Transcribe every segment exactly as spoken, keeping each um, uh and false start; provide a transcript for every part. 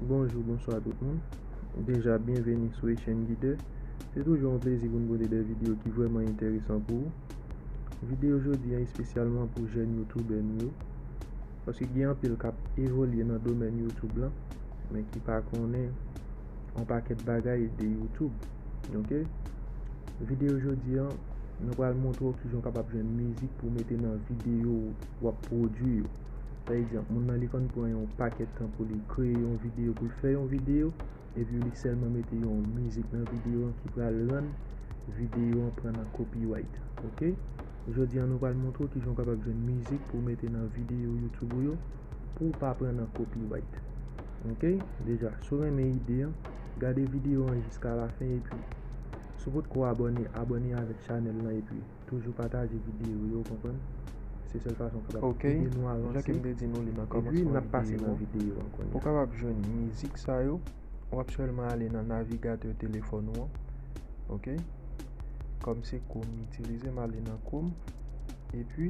Bonjou, bonswa tout moun. Deja, byenveni sou Echange Guide. Se toujou yon plezi pou n pote de videyo ki vrèman enteresan pou ou. Videyo jodi a espesyalman pou jèn youtubè nou yo. Paske gen anpil k ap evolye nan domèn YouTube lan, men ki pa konnen yon pakèt bagay de YouTube. Ok? Videyo jodi a, nou pral montre w kijan w kapab jwenn mizik pou w mete nan videyo w ap pwodui yo. Pa egzanp, moun nan li konn pran yon pakèt tan pou li kreye yon videyo, pou l fè yon videyo, epi li sèlman mete yon mizik nan videyo an ki pral rann videyo an pran nan copyright. Ok? Jodi a, nou pral montre w kijan w kapab jwenn mizik pou w mete nan videyo YouTube ou yo, pou w pa pran nan copyright. Ok? Deja, si w renmen ide an, gade videyo an jiska lafen, epi si w potko abòne, abòne avèk chanèl lan, epi toujou pataje videyo yo, w konprann? Se sèl fason w kapab ede nou avanse. Epi n ap pase nan videyo an kounye a. Pou w kapab jwenn mizik sa yo, w ap sèlman ale nan navigatè telefòn ou an. Ok? Kòm se Chrome m itilize, m ale nan Chrome. Epi,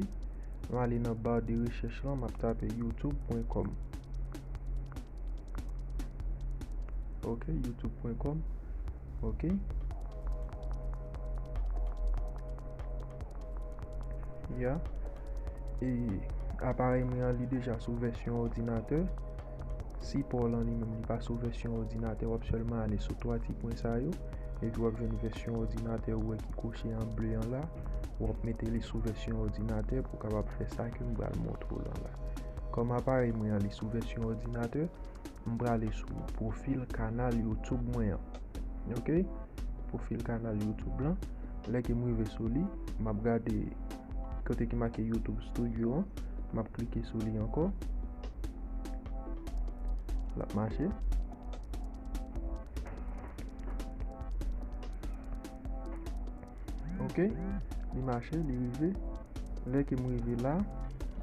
m ale nan ba de rechèch lan, m ap tape youtube pwen kòm. Ok, youtube pwen kòm. Ok. Ya. E aparèy mwen an, li deja sou vèsyon òdinatè. Sipò lan li menm, li pa sou vèsyon òdinatè. W ap sèlman ale sou twa ti pwen sa yo. Epi w ap jwenn vèsyon òdinatè ou wè ki koche an ble an la. W ap mete li sou vèsyon òdinatè pou w kapab fè sa ke m pral montre w lan la. Kòm aparèy mwen an, li sou vèsyon òdinatè, m prale sou pwofil kanal YouTube mwen an. Ok? Pwofil kanal YouTube lan. Lè ke m rive sou li, m ap gade kote ki make YouTube Studio an. M ap klike sou li ankò. L ap mache. Ok? Li mache, li rive. Lè ke m rive la,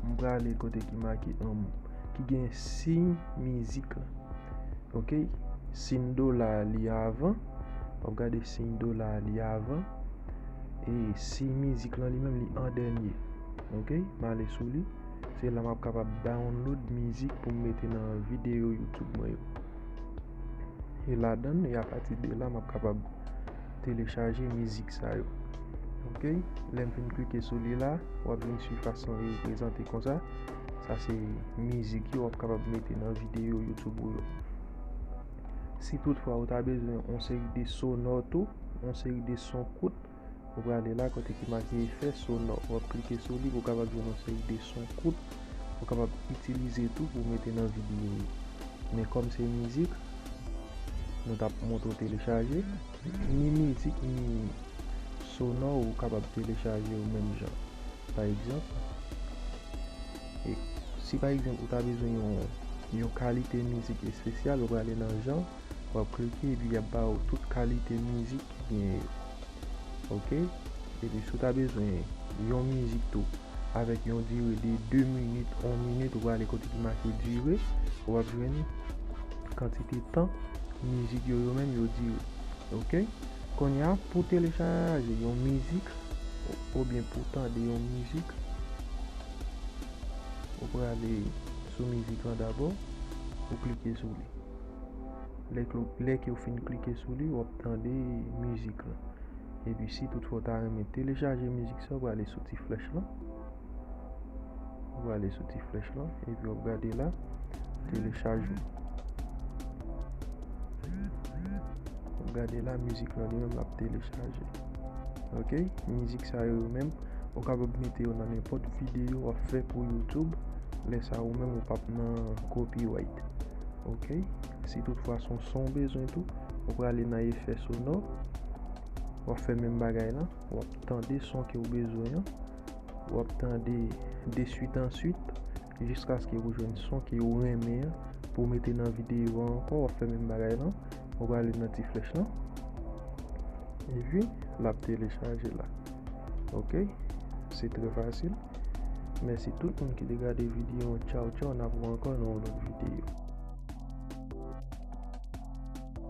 m prale kote ki make, um, ki gen siy mizik la. Ok? Siy dola a li avan. W ap gade siy dola a li avan. E siy mizik lan li menm li an dènye. Ok? M ale sou li. Se la m ap kapab download mizik pou m mete nan videyo YouTube mwen yo. E ladan l, e apati de la, m ap kapab telechaje mizik sa yo. Ok? Lè m fin klike sou li la, w ap vin sifas lan li prezante konsa. Sa se mizik yo w ap kapab mete nan videyo YouTube ou yo. Si toutfwa ou ta bezwen yon seri de sonò tou, yon seri de son kout, ou prale la kote ki make efè sonò. W ap klike sou li pou w kapab jwenn yon seri de son kout ou kapab itilize tou pou w mete nan videyo yo. Men kòm se mizik, nou t ap montre w telechaje, ni mizik, ni sonò ou kapab telechaje yo menm jan. Pa egzanp, e si pa egzanp ou ta bezwen yon, yon kalite mizik espesyal, ou prale nan jan, w ap klike epi y ap ba w tout kalite mizik ki genyen yo. Ok? Epi si w ta bezwen yon mizik tou avèk yon dire de de minit, yon minit, ou prale kote ki make dire, w ap jwenn kantite tan mizik yo, yo menm yo dire. Ok? Kounye a, pou telechaje yon mizik, oubyen pou tande yon mizik, ou prale sou mizik lan dabò, ou klike sou li. Lè ke, lè ke w fin klike sou li, w ap tande mizik lan. Epi si toutfwa w ta renmen telechaje mizik sa, w prale sou ti flèch lan. Ou prale sou ti flèch lan, epi w ap gade la, telechajman. W ap gade la, mizik lan li menm l ap telechaje. Ok? Mizik sa yo, yo menm, ou kapab mete yo nan nenpòt videyo w ap fè pou YouTube. Lè sa a, ou menm, ou p ap nan copyright. Ok? Si toutfwa se yon son w bezwen tou, ou prale nan efè sonò, w ap fè menm bagay lan, w ap tande son ke w bezwen an, w ap tande de swit an swit, jiskaske ou jwenn son ke ou renmen an, pou w mete nan videyo an ankò, w ap fè menm bagay lan, ou prale nan ti flèch lan, epi l ap telechaje la. Ok? Se trè fasil. Mèsi tout moun ki te gade videyo an. Tchaw, tchaw, n ap wè ankò nan yon lòt videyo.